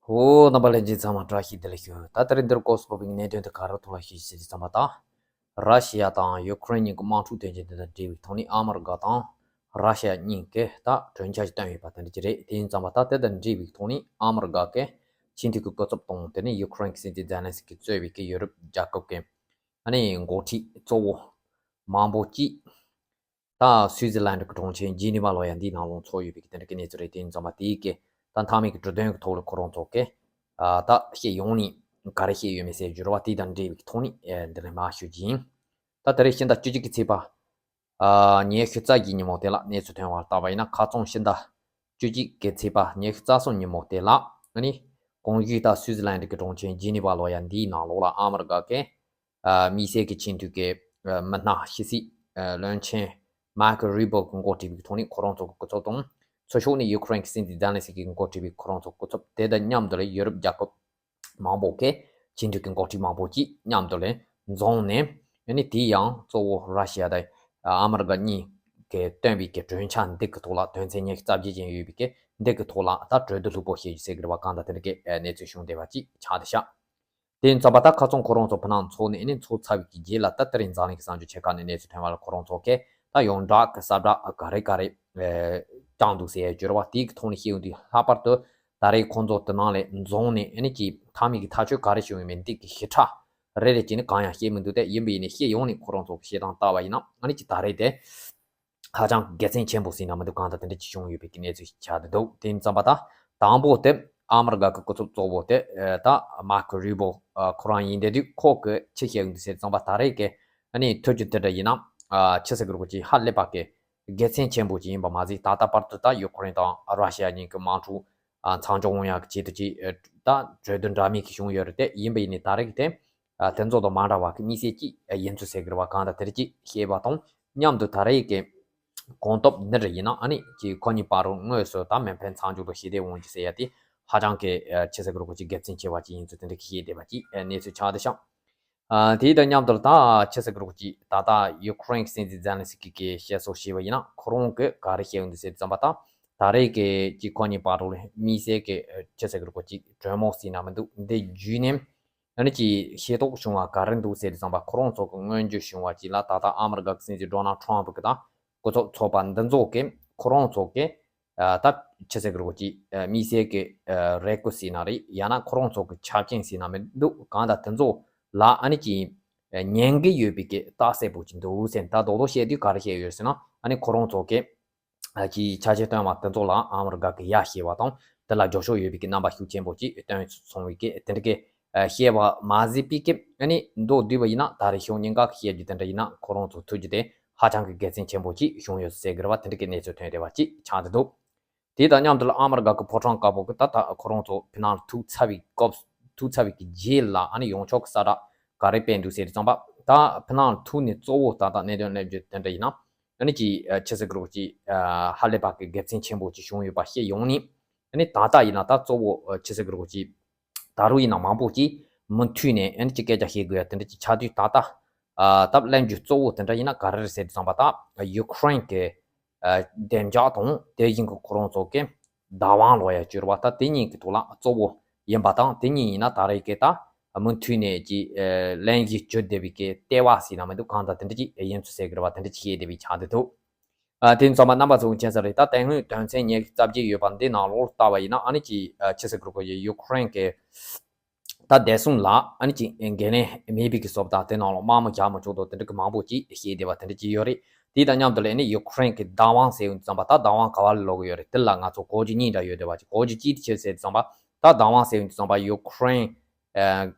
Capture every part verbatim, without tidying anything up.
ཨོ། རྣམ་པ་ལྷན་རྒྱས་ཚང་མ་བཀྲ་ཤིས་བདེ་ལེགས་ཞུ། ད་དེ་རིང་འདིར་སྐོར་སོགས་པའི་གནད་དོན་དེ་ག་རེ་ཐོག་ལ་ཞུ་ཞིག་ཟེར་གྱི་ཙམ་པ་དང་། ར་ཤི་ཡ་དང་ཡུ་ཀེ་རེན་གཉིས་ཀྱི་དམག་འཁྲུག་དོན་རྐྱེན་དེ་དང་འབྲེལ་བའི་ཐོག་ནས་ཨ་མི་རི་ཀ་དང་ར་ཤི་ཡ་གཉིས་ཀྱིས་ད་གྲོས་འཆར་ཞིག་བཏོན་ཡོད་པ་དེ་འདྲ་ཅིག་རེད། དེ་ཡིན་ཙམ་པ་ད་དེ་དང་འབྲེལ་བའི་ཐོག་ནས་ཨ་མི་རི་ཀ་གི་ཆེས་མཐོའི་གི་སྐུ་ཚབ་དང་དེ་ནས་ཡུ་ཀེ་རེན་གྱི་སྲིད་འཛིན་ཛེ་ལན་སི་ཀི་གཙོས་པའི་གི་ཡུ་རོབ་རྒྱལ་ཁབ་ཀྱི་ཨ་ནི་འགོ་ཁྲིད་གཙོ་བོ་མང་པོ་ཅིག་ད་སུའི་ཛི་ལན་གྱི་གྲོང་ཁྱེར་ཇི་ནི་ཝ་ལོ་ཡ་འདིའི་ནང་ལོགས་འཚོགས་ཡོད་པའི་དེ་འདྲ་གི་གནས་ཚུལ་རེད། དེ་ཡིན་ཙམ་པ་དེའི་གི་ད་མཐའ་མའི་གི་གྲོས་དོན་གྱི་ཐོག་ལ་ཁོ་རང་ཚོ་གི་ཨ་ད་སྤྱི་ཡོངས་ནས་ག་རེ་བཤད་ཡོད་མེད་ཟེར་བསྒྱུར་བ་དེ་དང་འབྲེལ་བའི་ཐོག་ནས་ཨེ་འདི་ནས་མར་ཞུ་རྒྱུ་ཡིན། ད་ད་རེས་ཕྱི་ཟླ་བཅུ་གཅིག་གི་ཚེས་པ་ཨ་ཉི་ཤུ་རྩ་བཞིའི་ཉིན་མོ་དེ་ལ་གནས་ཚུལ་ཐོན་པར་བལྟས་པ་ཡིན་ན། ཁ་རྩང་ཕྱི་ཟླ་བཅུ་གཅིག་གི་ཚེས་པ་ཉི་ཤུ་རྩ་གསུམ་ཉིན་མོ་དེ་ལ་ཨ་ནི་གོང་ཞུས་ད་སུའི་ཛི་ལན་གྱི་གྲོང་ཁྱེར་ཇི་ནི་ཝ་ལོ་ཡ་འདིའི་ནང་ལོགས་ལ་ཨ་མི་རི་ཀ་གི་ཨ་དམིགས་བསལ་གྱི་ཆེས་མཐོའི་གི་ཨ་མི་སྣ་ཕྱི་སྲིད་ཨ་བློན་ཆེན་མར་ཀོ་རུ་བྷིའོ་གིས་འགོ་ཁྲིད་པའི་ཐོག་ནས་ཁོ་རང་ཚོ་གི་སྐུ་ཚབ་དང་། ཚུར་ཕྱོགས་ནས་ཡུ་ཀེ་རེན་གྱི་སྲིད་འཛིན་ཛེ་ལན་སི་ཀིས་འགོ་ཁྲིད་པའི་ཁོ་རང་ཚོ་སྐུ་ཚབ་དེ་དང་མཉམ་དུ་ལ་ཡུ་རོབ་རྒྱལ་ཁབ་མང་པོ་གི་ཆེས་མཐོའི་གི་འགོ་ཁྲིད་མང་པོ་ཅིག་མཉམ་དུ་ལ་འཛོམས་ནས། ཨ་ནི་དེ་ཡང་གཙོ་བོ་ར་ཤི་ཡ་དང་ཨ་མི་རི་ཀ་གཉིས་ཀྱིས་བཏོན་པའི་གི་གྲོས་འཆར་འདི་གི་ཐོག་ལ། དོན་ཚན་ཉི་ཤུ་རྩ་བརྒྱད་ཅན་ཡོད་པའི་གི་འདི་གི་ཐོག་ལ་ད་གྲོས་བསྡུར་ལྷུག་པོ་བྱེད་རྒྱུ་ཟེར་གི་རེད་པ། གང་ལྟར་དེ་འདྲ་གི་གནས་ཚུལ་བྱུང་བསྡད་པ་ཅིག་ཆགས་བསྡད་ཤག་དེ་ཡིན་ཙམ་པ་ད་ཁ་རྩང་ཁོ་རང་ཚོ་ཕི་ནང་འཚོགས་ནས་ཨ་ནི་འཚོགས་ཚར་བའི་གི་རྗེས་ལ། ད་དེ་རིང་འཛམ་གླིང་གི་གསར་འགྱུར་ཆེ་ཁག་ནས་གནས་ཚུལ་ཐོན་པ་ལ་ཁོ་རང་ཚོ་གིས་ད་ཡོངས་གྲགས་ཀྱི་ས་བསྒྲགས་ག་རེ་ག་རེ་ཨེ་བཏང་འདུག་ཟེར་བསྒྱུར་བ་དེའི་གི་ཐོག་ནས་བཤད་ཡོང་དུས། ལྷག་པར་དུ་ད་རེས་ཁོང་ཚོ་དེ་ནང་ལ་འཛོམས་ནས་ཨ་ནི་ཀྱི་མཐའ་མའི་གི་ཐག་གཅོད་ག་རེ་བྱུང་ཡོད་མེད་འདི་གི་ཞིབ་ཕྲ་རེ་རེ་བྱས་ནས་གང་ཡང་བཤད་མི་འདུག་སྟེ། ཡིན་པ་ཡིན་ནའི་སྤྱི་ཡོངས་ནས་ཁོ་རང་ཚོ་གི་བཤད་སྟངས་ལྟ་བ་ཡིན་ན། ཨ་ནི་ཀྱི་ད་རེས་དེ་ཧ་ཅང་གི་དགེ་མཚན་ཆེན་པོ་ཟེར་ན་མི་འདུག། གང་ལྟར་དེ་འདྲ་ཅིག་བྱུང་ཡོད་པའི་གི་གནས་ཚུལ་ཆགས་བསྡད་འདུག། དེ་ཡིན་ཙམ་པ་ད་དང་པོ་དེ་ཨ་མི་རི་ཀ་གི་སྐུ་ཚབ་གཙོ་བོ་དེ་ཨ་ད་མར་ཀོ་རུ་བྷིའོ་ཨ་ཁོ་རང་ཡིན་བསྡད་དུས། ཁོ་གིས་ཅི་བཤད་ཡོང་དུས་ཟེར་ཙམ་པ། ད་རེས་ཀྱི་ཨ་ནི་ཐུགས་རྒྱུ་དེ་འདྲ་ཡིན་ན་ཨ་ཅི་ཟེར་གི་རེད། ཁོ་ཅིག་ཧ་ལས་པ་གི་དགེ་མཚན་ཆེན་པོ་ཅིག་ཡིན་པ་མ་ཟད། ད་ལྟ་བར་དུ་ད་ཡུ་ཀེ་རེན་དང་ར་ཤི་ཡ་གཉིས་ཀྱི་དམག་འཁྲུག་ཨ་མཚམས་འཇོག་ཡོང་ཡག་གི་ཆེད་དུ་ཅིག་ཨ་ད་གྲོས་བསྡུར་འདྲ་མིན་ཞིག་བྱུང་ཡོད་རེད་དེ། ཡིན་པ་ཡིན་ནའི་ད་རེས་ཀྱི་དེ་ཨ་དེ་ཚོ་དང་མ་འདྲ་བ་གི་དམིགས་བསལ་ཅིག་ཨ་ཡིན་ཚུལ་ཟེར་གི་རེད་པ། གང་ལྟར་དེ་འདྲ་ཅིག་བཤད་པ་དང་མཉམ་དུ། ད་རེས་ཀྱི་གོ་ཐོབ་འདི་འདྲ་ཡིན་ན། ཨ་ནི་ཀྱི་ཁོ་གཉིས་བར་དུ་དངོས་སུ་ད་མེ་འཕེན་མཚམས་འཇོག་ཏུ་ཞི་བདེ་འོང་རྒྱུ་ཟེར་ཡ་དེ་ཧ་ཅང་གི་ཨ་ཅི་ཟེར་གི་རེད། ཁོ་ཅིག་དགེ་མཚན་ཆེ་བ་ཅིག་ཡིན་ཚུལ་དེ་འདྲ་གི་བཤད་བསྡད་པ་ཅིག་ཨ་གནས་ཚུལ་ཆགས་བསྡད་ཤག། ཨ་དེ་དང་མཉམ་དུ་ད་ཅི་ཟེར་གི་རེད། ཁོ་ཅིག་ད་ལྟ་ཡུ་ཀེ་རེན་གྱི་སྲིད་འཛིན་ཛེ་ལན་སི་ཀི་གིས་བཤད་སྲོལ་བྱས་པ་ཡིན་ན། ཁོ་རང་གིས་ག་རེ་བཤད་ཡོང་དུས་ཟེར་ཙམ་པ་ད། ད་རེས་ཀྱི་ཀྱི་ཁོ་གཉིས་བར་དུ་ལ་དམིགས་བསལ་གྱི་ཨ་ཅི་ཟེར་གི་རེད། ཁོ་ཅིག་གྲོས་མོལ་ཟེར་ན་མི་འདུག། འདི་བརྒྱུད་ནས་ཨ་ནི་ཀྱི་ཤེས་རྟོགས་བྱུང་བ་ག་རེ་འདུག་ཟེར་ཙམ་པ། ཁོ་རང་ཚོ་གི་སྔོན་བརྗོད་བྱུང་བ་ཅིག་ལ། ད་ལྟ་ཨ་མི་རི་ཀ་གི་སྲིད་འཛིན་ཌོ་ནལ་ཊམ་ཕ་གི་དང་སྐུ་ཚབ་ཚོགས་པ་འདི་ཚོ་གིས་ཁོ་རང་ཚོ་གི་ཨ་ད་ཅི་ཟེར་གི་རེད། ཁོ་ཅིག་ཨ་དམིགས་བསལ་གྱི་ཨ་རེ་སྐུལ་ཟེར་ན་རེད། ཡང་ན་ཁོ་རང་ཚོ་གི་ཆ་རྐྱེན་ཟེར་ན་མི་འདུག། གང་ལྟར་དེ་ཚོ་ལ་ཨ་ནི་ཀྱི་ཨ་ཉན་གྱི་ཡོད་པའི་གི་རྟགས་གསལ་པོ་ཅིག་འདུག་ཟེར། ད་རྡོག་རྡོག་བཤད་དུས་ག་རེ་བཤད་ཡོད་ཟེར་ན། ཨ་ནི་ཁོ་རང་ཚོ་གི་ཨ་ཀྱི་ཆ་རྐྱེན་བཏོན་པ་དེ་ཚོ་ལ་ཨ་མི་རི་ཀ་གིས་ཡ་ཞེས་པ་དང་། དེ་ལ་རྒྱབ་སྐྱོར་ཡོད་པའི་གི་རྣམ་པ་ཤུགས་ཆེན་པོ་ཅིག་སྟོན་སོང་བའི་གི་དེ་འདྲ་གི་ཨ་བཤད་པ་མ་ཟད་པའི་གི་ཨ་ནི་མདོར་བསྡུས་པ་ཡིན་ན། ད་རེས་ཤོག་སྙིང་ག་གི་བཤད་རྒྱུ་དེ་འདྲ་ཡིན་ན། ཁོ་རང་ཚོ་ཐུགས་རྒྱུ་དེ་ཧ་ཅང་གི་དགེ་མཚན་ཆེན་པོ་ཅིག་བྱུང་ཡོད་ཟེར་གི་རེད་པ། དེ་འདྲ་གི་གནས་ཚུལ་ཐོན་བསྡད་པ་ཅིག་ཆགས་བསྡད་འདུག། དེ་དང་མཉམ་དུ་ལ་ཨ་མི་རི་ཀ་གི་ཕོ་བྲང་དཀར་པོ་གིས་ད་ལྟ་ཁོ་རང་ཚོ་ཕི་ནང་ཐུག་ཚར་བའི་སྐབས། ཐུག་ཚར་བའི་གི་རྗེས་ལ་ཨ་ནི་ཡོངས་ཁྱབ་གི་གསལ་བསྒྲགས་ག་རེ་སྤེལ་འདུག་ཟེར་ཙམ་པ། ད་ཕི་ནང་ཐུག་ནས་གཙོ་བོ་ད་ལྟ་གནད་དོན་གླེང་རྒྱུ་དེ་འདྲ་ཡིན་ན། ཨ་ནི་ཀྱི་ཨ་ཅི་ཟེར་གི་རེད། ཀྱི་ཨ་ཧ་ལས་པ་གི་དགེ་མཚན་ཆེན་པོ་ཅིག་བྱུང་ཡོད་པ་སྤྱི་ཡོངས་ནས། ཨ་ནི་ད་ལྟ་ཡིན་ན་ད་གཙོ་བོ་ཨ་ཅི་ཟེར་གི་རེད། ཀྱི་ད་རུང་ཡིན་ན་མང་པོ་ཅིག་མུ་མཐུད་ནས་ཨ་ནི་ཀྱི་སྐད་ཆ་བཤད་དགོས་ཡ་དེ་འདྲ་ཅིག་ཆགས་དུས། ད་ལྟ་ཨ་ད་གླེང་རྒྱུ་གཙོ་བོ་དེ་འདྲ་ཡིན་ན་ག་རེ་རེད་ཟེར་དུས་ཙམ་པ། ད་ཡུ་ཀེ་རེན་གྱི་ཨ་བདེ་འཇགས་དང་དེ་བཞིན་གྱི་ཁོ་རང་ཚོ་གི་བདག་དབང་ལབ་ཡ་བསྒྱུར་བ། ད་དེ་གཉིས་ཀྱི་ཐོག་ལ་གཙོ་བོ་ཡིན་པ་དང་། དེ་གཉིས་ཡིན་ན་ད་རེས་ཀྱི་ད་མུ་མཐུད་ནས་ཀྱི་ཨ་གླེང་གཞི་བསྒྱུར་བསྡད་པའི་གི་ལྟེ་བ་ཟེར་ན་མི་འདུག། གང་ལྟར་དེ་འདྲ་ཅིག་ཡིན་ཚུལ་ཟེར་གི་རེད་པ། དེ་འདྲ་ཅིག་བཤད་བསྡད་པ་ཆགས་བསྡད་འདུག། ཨ་དེ་ཡིན་ཙམ་པ་རྣམ་པ་ཚོ་མཁྱེན་གསལ་རེད། ད་དེ་སྔོན་དོན་ཚན་ཉི་ཤུ་རྩ་བརྒྱད་ཡོད་པ་འདི་ནང་ལོགས་ལྟ་བ་ཡིན་ན། ཨ་ནི་ཀྱི་ཨ་ཅི་ཟེར་གི་རེད། ཁོ་ཡུ་ཀེ་རེན་གྱི་ད་བདེ་སྲུང་ལ་ཨ་ནི་ཀྱི་འགན་ལེན་མེད་པའི་གི་བཟོ་ལྟ། དེ་ནང་ལོགས་དམག་མི་རྒྱག་མི་ཆོག་དོ་དེ་འདྲ་གི་མང་པོ་ཅིག་བཤད་བསྡད་པ་དེ་འདྲ་ཅིག་ཡོད་རེད། དེ་དང་མཉམ་དུ་ལ་ཨ་ནི་ཡུ་ཀེ་རེན་གྱི་བདག་དབང་ཟེར་ཡོང་དུས་ཙམ་པ། ད་བདག་དབང་ག་བ་ལ་ལོག་གི་ཡོད་རེད། དེ་ལ་ང་ཚོ་གོ་རྒྱུ་གཉིས་འདྲ་ཡོད་བསྡད་པ་ཅིག། གོ་རྒྱུ་གཅིག་དེ་ཆི་ཟེར་དུས་ཙམ་པ། ད་བདག་དབང་ཟེར་ཡོང་དུས་ཙམ་པ་ཡུ་ཀེ་རེན་ཨ་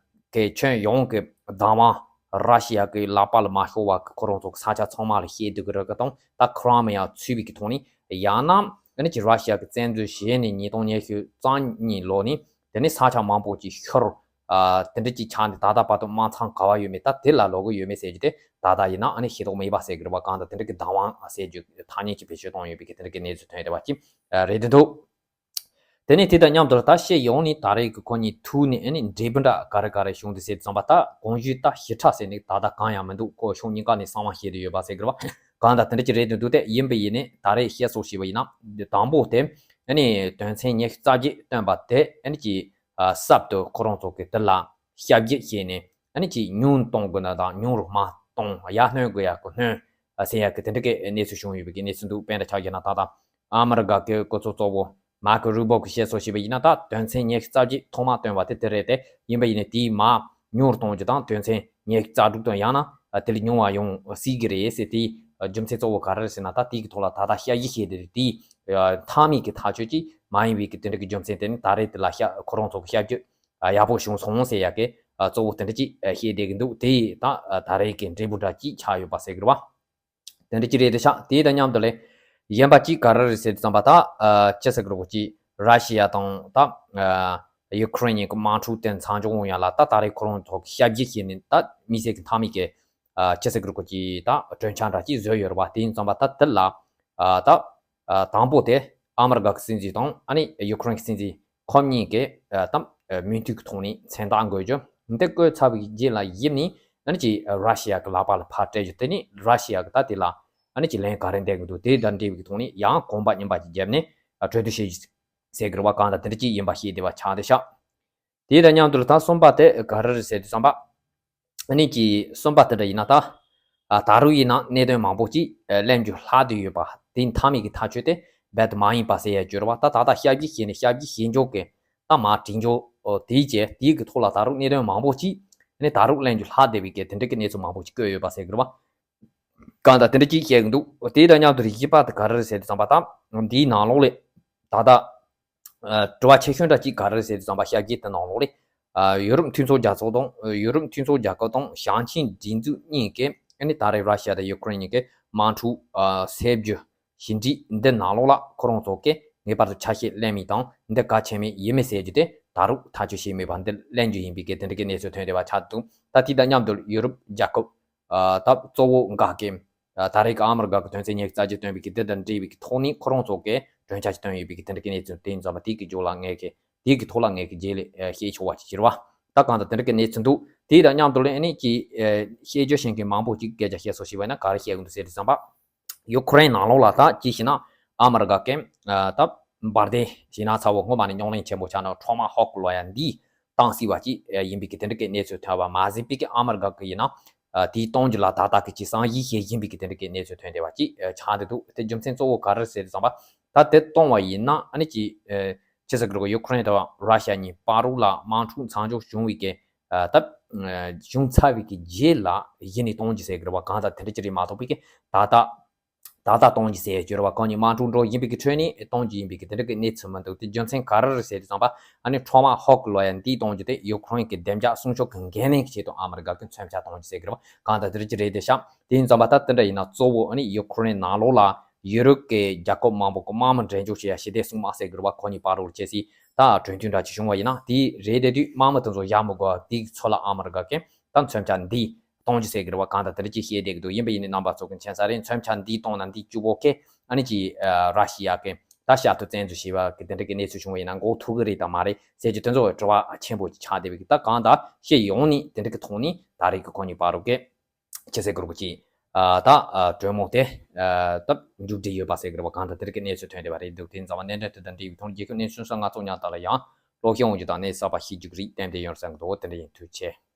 གི་ཁྱོན་ཡོངས་ཀྱི་བདག་དབང་ར་ཤི་ཡ་གི་ལག་པ་ལ་མ་ཤོར་བ་གི་ཁོ་རང་ཚོ་གི་ས་ཆ་ཚང་མ་ལ་བཤད་སྡོད་ཀྱི་རེད་གི་དང་། ད་ཁི་རི་མི་ཡ་ཚུད་པའི་གི་ཐོག་ནས། ཡང་ན་ཨ་ནི་ཀྱི་ར་ཤི་ཡ་གི་བཙན་འཛུལ་བྱས་ནས་ཉིས་སྟོང་ཉི་ཤུ་རྩ་གཉིས་ལོ་ནས་དེ་ནས་ས་ཆ་མང་པོ་ཅིག་ཤོར། ཨ་དེ་འདྲ་ཅིག་ཆགས་ནས་ད་ལྟ་བར་དུ་དམག་མཚམས་ག་བ་ཡོད་མེད། ད་དེ་ལ་ལོག་གི་ཡོད་མེད་ཟེར་རྒྱུ་དེ་ད་ལྟ་ཡིན་ན་ཨ་ནི་ཤེས་རྟོགས་མེད་པ་ཟེར་གི་རེད་པ། གང་ལྟར་དེ་འདྲ་གི་བདག་དབང་ཟེར་རྒྱུ་ཐ་སྙད་ཅིག་བེད་སྤྱོད་བཏང་ཡོད་པའི་གི་དེ་འདྲ་གི་གནས་ཚུལ་ཐོན་བསྡད་པ་ཅིག་ཨ་རེད་འདུག། དེ་ནས་དེ་དང་མཉམ་དུ་ད་སྤྱི་ཡོངས་ནས་ད་རེས་ཀྱི་ཁོ་གཉིས་ཐུག་ནས་ཨ་ནི་འབྲས་བུ་འདྲ་ག་རེ་ག་རེ་བྱུང་འདུག་ཟེར་དུས་ཙམ་པ། ད་གོང་ཞུས་ད་ཞིབ་ཕྲ་ཟེར་ནས་ད་ལྟ་གང་ཡང་མི་འདུག། ཁོ་ཕྱོགས་གཉིས་ཀ་ནས་གསང་བ་བཤད་དུ་ཡོད་པ་ཟེར་གི་རེད་པ། གང་ལྟར་དེ་འདྲ་ཅིག་རེད་འདུག་འདུག་སྟེ། ཡིན་པ་ཡིན་ནས་ད་རེས་བཤད་སྲོལ་ཞིག་པ་ཡིན་ན། དང་པོ་དེ་ཨ་ནི་དོན་ཚན་ཉི་ཤུ་རྩ་བརྒྱད་བཏོན་པ་དེ་ཨ་ནི་ཀྱི་ གསར་དུ་ཁོ་རང་ཚོ་གི་དེ་ལ་ཞབས་ཕྱི་བྱས་ནས་ཨ་ནི་ཅིག་ཉུང་གཏོང་དགོས་ན་དང་ཉུང་རུ་མ་གཏོང་ཡར་སྣོན་དགོས་ཡག་གི་སྣོན་ཟེར་ཡག་གི་དེ་འདྲ་གི་གནས་ཚུལ་བྱུང་ཡོད་པའི་གི་གནས་ཚུལ་འདུག་དཔེར་ན་ཆ་བཞག་ན་ད་ལྟ་ཨ་མི་རི་ཀ་གི་སྐུ་ཚབ་གཙོ་བོ་མར་ཀོ་རུ་བྷོ་གིས་བཤད་སྲོལ་བྱས་པ་ཡིན་ན། ད་དོན་ཚན་ཉི་ཤུ་རྩ་བརྒྱད་ཐོག་མར་བཏོན་པ་དེ་དེ་རེད་དེ། ཡིན་པ་ཡིན་ནའི་དེའི་མར་ཉུང་རུ་གཏོང་རྒྱུ་དང་དོན་ཚན་ཉི་ཤུ་རྩ་དྲུག་དང་ཡང་ན་དེ་ལས་ཉུང་བ་ཡོང་སྲིད་ཀྱི་རེད་ཟེར། དེའི་རྒྱུ་མཚན་གཙོ་བོ་ག་རེ་རེད་ཟེར་ན། ད་དེའི་གི་ཐོག་ལ་ད་ལྟ་ཞབས་ཕྱི་བྱས་དེ་རེད། དེའི་མཐའ་མའི་གི་ཐག་གཅོད་ཅིག་མ་ཡིན་པའི་གི་དེ་འདྲ་གི་རྒྱུ་མཚན་དེ་ནི་ད་རེས་དེ་ལ་ཤ་ཁོ་རང་ཚོ་གི་ཞབས་ཕྱི་ཡག་པོ་བྱུང་སོང་ཟེར་ཡག་གི་གཙོ་བོ་དེ་འདྲ་ཅིག་བཤད་བསྡད་ཀྱི་འདུག་དེ་ད་ད་རེས་ཀྱི་འབྲས་བུ་འདྲ་ཅིག་ཆགས་ཡོད་པ་ཟེར་གི་རེད་བ། དེ་འདྲ་ཅིག་རེད་དེ་ཤག་དེ་དང་མཉམ་དུ་ལས་གཞན་པ་ཅིག་ག་རེ་རེད་ཟེར་དུས་ཙམ་པ། ད་ཅི་ཟེར་གི་རེད་གོ། ཅིག་ར་ཤི་ཡ་དང་ད་ཡུ་ཁུ་རེན་གཉིས་ཀྱི་དམག་འཁྲུག་དེ་མཚམས་འཇོག་ཡོང་ཡ་ལ་ད་ད་རེས་ཁོ་རང་ཚོ་གི་ཞབས་ཕྱི་བྱས་ནས་ད་དམིགས་བསལ་གྱི་མཐའ་མའི་གི་ཅི་ཟེར་གི་རེད་གོ། ཅིག་ད་གྲོས་འཆར་འདྲ་ཅིག་བཟོས་ཡོད་རེད་བ། དེ་ཡིན་ཙམ་པ་ད་དེ་ལ་ད་དང་པོ་དེ་ཨ་མི་རི་ཀ་གི་སྲིད་འཛིན་དང་ཨ་ནི་ཡུ་ཁུ་རེན་གྱི་སྲིད་འཛིན་ཁོང་གཉིས་ཀྱིས་ཨ་དམ་མོས་མཐུན་གྱི་ཐོག་ནས་མཚན་རྟགས་འགོད་རྒྱུ་འདི་བཀོད་ཚར་བའི་རྗེས་ལ་གཞི་ནས་ཨ་ནི་ཅིག་ར་ཤི་ཡ་གི་ལག་པ་ལ་ཕར་སྤྲད་རྒྱུ། དེ་ནས་ར་ཤི་ཡ་གི་ད་དེ་ལ་ཨ་ནི་ཅིག་ལན་ག་རེ་འདེབས་ཀྱི་འདུག་དེ་དང་འབྲེལ་བའི་ཐོག་ནས་ཡང་གོམ་པ་རྙིང་པ་ཅིག་བརྒྱབ་ནས་ཨ་གྲོས་བསྡུར་བྱེད་རྒྱུ་ཟེར་གི་རེད་བ། གང་ལྟར་དེ་འདྲ་ཅིག་ཡིན་པ་ཤེས་བདེ་བ་ཆགས་བསྡད་ཤག་དེ་དང་མཉམ་དུ་ད་གསུམ་པ་དེ་ག་རེ་རེད་ཟེར་དུས་ཙམ་པ། ཨ་ནི་ཅིག་གསུམ་པ་དེ་འདྲ་ཡིན་ན་ད། ཨ་ད་རུང་ཡིན་ན་གནད་དོན་མང་པོ་ཅིག་ཨ་གླེང་རྒྱུ་ལྷག་བསྡད་ཡོད་པ། དེ་མཐའ་མའི་གི་ཐག་གཅོད་དེ་རྦད་དེ་མ་ཡིན་པ་ཟེར་ཡ་ཅིག་ཡོད་རེད་བ། ད་ད་ལྟ་ཞབས་ཕྱི་བྱས་ནས་ཞབས་ཕྱི་བྱེད་འཇོག་གི་ད་མར་བྲིས་འཇོག་ཨོ་དེའི་རྗེས་དེའི་གི་ཐོག་ལ་ད་རུང་གནད་དོན་མང་པོ་ཅིག་ཨ་ནི་ད་རུང་གླེང་རྒྱུ་ལྷག་བསྡད་པའི་གི་དེ་འདྲ་གི་གནས་ཚུལ་མང་པོ་ཅིག་བཀོད་ཡོད་པ་ཟེར་གི་རེད་བ། གང་ལྟར་དེ་འདྲ་ཅིག་བཤད་གི་འདུག་དེ་དང་མཉམ་དུ་བཞི་པ་དེ་ག་རེ་རེད་ཟེར་དུས་ཙམ་པ། ད་འདིའི་ནང་ལོགས་ལས་ད་ལྟ། ཨ་དྲི་བ་ཆེ་ཤོས་འདྲ་གཅིག་ག་རེ་རེད་ཟེར་དུས་ཙམ་པ། ཞབས་ཕྱི་དེ་ནང་ལོགས་ལས་ཨ་ཡུ་རོབ་མཐུན་ཚོགས་རྒྱལ་ཚོགས་དང་ཡུ་རོབ་མཐུན་ཚོགས་རྒྱལ་ཁབ་དང་ཞིང་ཆེན་སྒྲིག་འཛུགས་གཉིས་ཀྱིས་ཨ་ནི་ད་རེས་ར་ཤི་ཡ་དང་ཡུ་ཁུ་རེན་གཉིས་ཀྱི་དམག་འཁྲུག་ཨ་སེལ་རྒྱུ་ཞི་འགྲིག་འདི་ནང་ལོགས་ལ་ཁོ་རང་ཚོ་གིས་ངེས་པར་དུ་ཆ་ཤས་ལེན་མིན་དང་འདི་གལ་ཆེན་མིན་ཡིན་མིན་ཟེར་རྒྱུ་དེ་ད་རུང་ཐག་གཅོད་བྱས་མེད་པ་འདི་གླེང་རྒྱུ་ཡིན་པའི་གི་དེ་འདྲ་གི་གནས་ཚུལ་ཐོན་བསྡད་པ་ཆགས་འདུག་ད་དེ་དང་མཉམ་དུ་ཡུ་རོབ་རྒྱལ་ཁབ་ཨ་ད་གཙོ་བོ་འགའ་གིས་ཨ་ད་རེས་ཀྱི་ཨ་མི་རི་ཀ་གི་དོན་ཚན་ཉི་ཤུ་རྩ་བརྒྱད་བཏོན་པའི་གི་དེ་དང་འབྲེལ་བའི་གི་ཐོག་ནས་ཁོ་རང་ཚོ་གིས་གྲོས་འཆར་ཞིག་བཏོན་ཡོད་པའི་གི་དེ་འདྲ་གི་གནས་ཚུལ་དེ་ཡིན་ཙང་མ་དེ་གི་རྒྱུ་ལ་ངས་གི་དེ་གི་ཐོག་ལ་ངས་གི་རྗེས་ལ་ཨ་བཤད་ཆོག་པ་ཅིག་ཕྱིར་བ། ད་གང་ལྟར་དེ་འདྲ་གི་གནས་ཚུལ་འདུག་དེ་དང་མཉམ་དུ་ལ་ཨ་ནི་ཅིག་ཨ་བཤད་རྒྱུ་ཤེས་མཁན་མང་པོ་ཅིག་སྐད་ཆ་བཤད་སྲོལ་ཞིག་བས་ན་ག་རེ་བཤད་གི་འདུག་ཟེར་དུས་ཙམ་པ། ཡུ་ཁུ་རེན་ནང་ལོགས་ལ་ད་ཅི་ཞིག་ན་ཨ་མི་རི་ཀ་གིས་ཨ་ད་འབར་མདེལ་ཞིག་ན་ཚ་བོ་སྔོན་མ་ནས་རྙོག་གླེང་ཆེན་པོ་ཆགས་ན་ཁྲོ་མ་ཧོ་ཀི་ལབ་ཡ་འདི་བཏང་སྲིད་པ་ཅིག་ཡིན་པའི་གི་དེ་འདྲ་གི་གནས་ཚུལ་ཐོན་པ་མ་ཟད་པའི་གི་ཨ་མི་རི་ཀ་གི་ཡིན་ན་དེའི་གཏོང་རྒྱུ་ལ་ད་ལྟ་གི་ཅིག་བསམ་གཞིག་བྱེད་བཞིན་པའི་གི་དེ་འདྲ་གི་གནས་ཚུལ་ཐོན་བསྡད་པ་ཅིག་ཆགས་བསྡད་འདུག་དེ་རྒྱུ་མཚན་གཙོ་བོ་ག་རེ་ཟེར་དུས་ཙམ་པ། ད་དེ་གཏོང་བ་ཡིན་ན་ཨ་ནི་ཅིག་ཅི་ཟེར་གི་རེད་གོ། ཡུ་ཁུ་རེན་དང་ར་ཤ་གཉིས་བར་དུ་ལ་དམག་འཁྲུག་མཚམས་འཇོག་བྱུང་བའི་གི་ད་བྱུང་ཚར་བའི་གི་རྗེས་ལ་གཞི་ནས་གཏོང་རྒྱུ་ཟེར་གི་རེད་བ། གང་ལྟར་དེ་འདྲ་ཅིག་རེད་མ་གཏོགས་པའི་གི་ད་ལྟ་ད་ལྟ་གཏོང་རྒྱུ་ཟེར་ཡ་ཅིག་ཡོད་རེད་བ། གང་ཉིད་དམག་འཁྲུག་འགྲོ་བཞིན་པའི་གི་ཁྲོད་ནས་གཏོང་རྒྱུ་ཡིན་པའི་གི་དེ་འདྲ་གི་གནས་ཚུལ་མི་འདུག་དེ་རྒྱུ་མཚན་ག་རེ་རེད་ཟེར་དུས་ཙམ་པ། ཨ་ནི་ཁྲོ་མ་ཧོ་ཀི་ལབ་ཡ་འདི་གཏོང་རྒྱུ་དེ་ཡུ་ཁུ་རེན་གི་བདེ་འཇགས་སྲུང་སྐྱོབ་གི་འགན་ལེན་གྱི་ཆེད་དུ་ཨ་མི་རི་ཀ་གི་མཚོན་ཆ་གཏོང་རྒྱུ་ཟེར་གི་རེད་བ། གང་ལྟར་དེ་འདྲ་ཅིག་རེད་དེ་ཤག་དེ་ཡིན་ཙམ་པ་ད་དེ་འདྲ་ཡིན་ན་གཙོ་བོ་ཨ་ནི་ཡུ་ཁུ་རེན་ནང་ལོགས་ལ་ཡུ་རོབ་ཀྱི་རྒྱལ་ཁབ་མང་པོ་གི་དམག་མི་འགྲན་ཞུགས་བྱེད་ཡ་ཞི་བདེ་སྲུང་དམག་ཟེར་གི་རེད་བ། ཁོ་གཉིས་བར་དུ་ཆེ་སྲིད་ད་གྲོས་མཐུན་འདྲ་ཅིག་བྱུང་བ་ཡིན་ན་དེ་རེད་དེ་དུས་དམག་མི་དེ་ཚོ་བཞག་མི་དགོས་པ་དེའི་ཚོད་ལ་ཨ་མི་རི་ཀ་གིས་ད་མཚོན་ཆ་འདི་གཏོང་རྒྱུ་ཟེར་གི་རེད་བ། གང་ལྟར་དེ་འདྲ་ཅིག་བཤད་བསྡད་ཀྱི་འདུག་ཡིན་པ་ཡིན་ནའི་རྣམ་པ་ཚོ་གི་མཁྱེན་ས་རེད། མཚོན་ཆ་འདི་གཏོང་ན་འདི་བཅུ་པོ་ཁེ་ཨ་ནི་ཅིག་ར་ཤི་ཡ་གི་ད་ཤར་དུ་བཙན་འཛུལ་བྱས་པ་གི་དེ་འདྲ་གི་གནས་ཚུལ་བྱུང་བ་ཡིན་ན་འགོག་ཐུབ་གི་རེད་དམ་མ་རེད་ཟེར་གྱི་དེ་ཚོ་དྲི་བ་ཆེན་པོ་ཅིག་ཆགས་བསྡད་པའི་གི། ད་གང་ལྟར་ཤེས་ཡོང་ནི་དེ་འདྲ་གི་ཐོག་ནས་ད་རེས་ཀྱི་ཁོ་གཉིས་བར་དུ་གི་ཅི་ཟེར་དགོས་རེད་གོ། ཅིག་ད་གྲོས་མོལ་དེ་ད་མཇུག་སྒྲིལ་ཡོད་པ་ཟེར་གི་རེད་བ། གང་ལྟར་དེ་འདྲ་གི་གནས་ཚུལ་ཐོན་བསྡད་པ་རེད་འདུག་དེ་ཡིན་ཙང་བ་གནད་དོན་དེ་དང་འབྲེལ་བའི་ཐོག་རྒྱལ་ཁབ་གནས་ཚུལ་གསར་ང་ཚོ་ཉག་ཐག་ལ་ཡང་ཀློག་ཤེས་འོང་རྒྱུ་དང་གནས་གསར་པ་ཤེས་རྒྱུ་གི་རིགས་ཏན་ཏན་ཡོང་ས་འདུག་དེ་འདྲ་ཡིན། ཐུགས་རྗེ་ཆེ།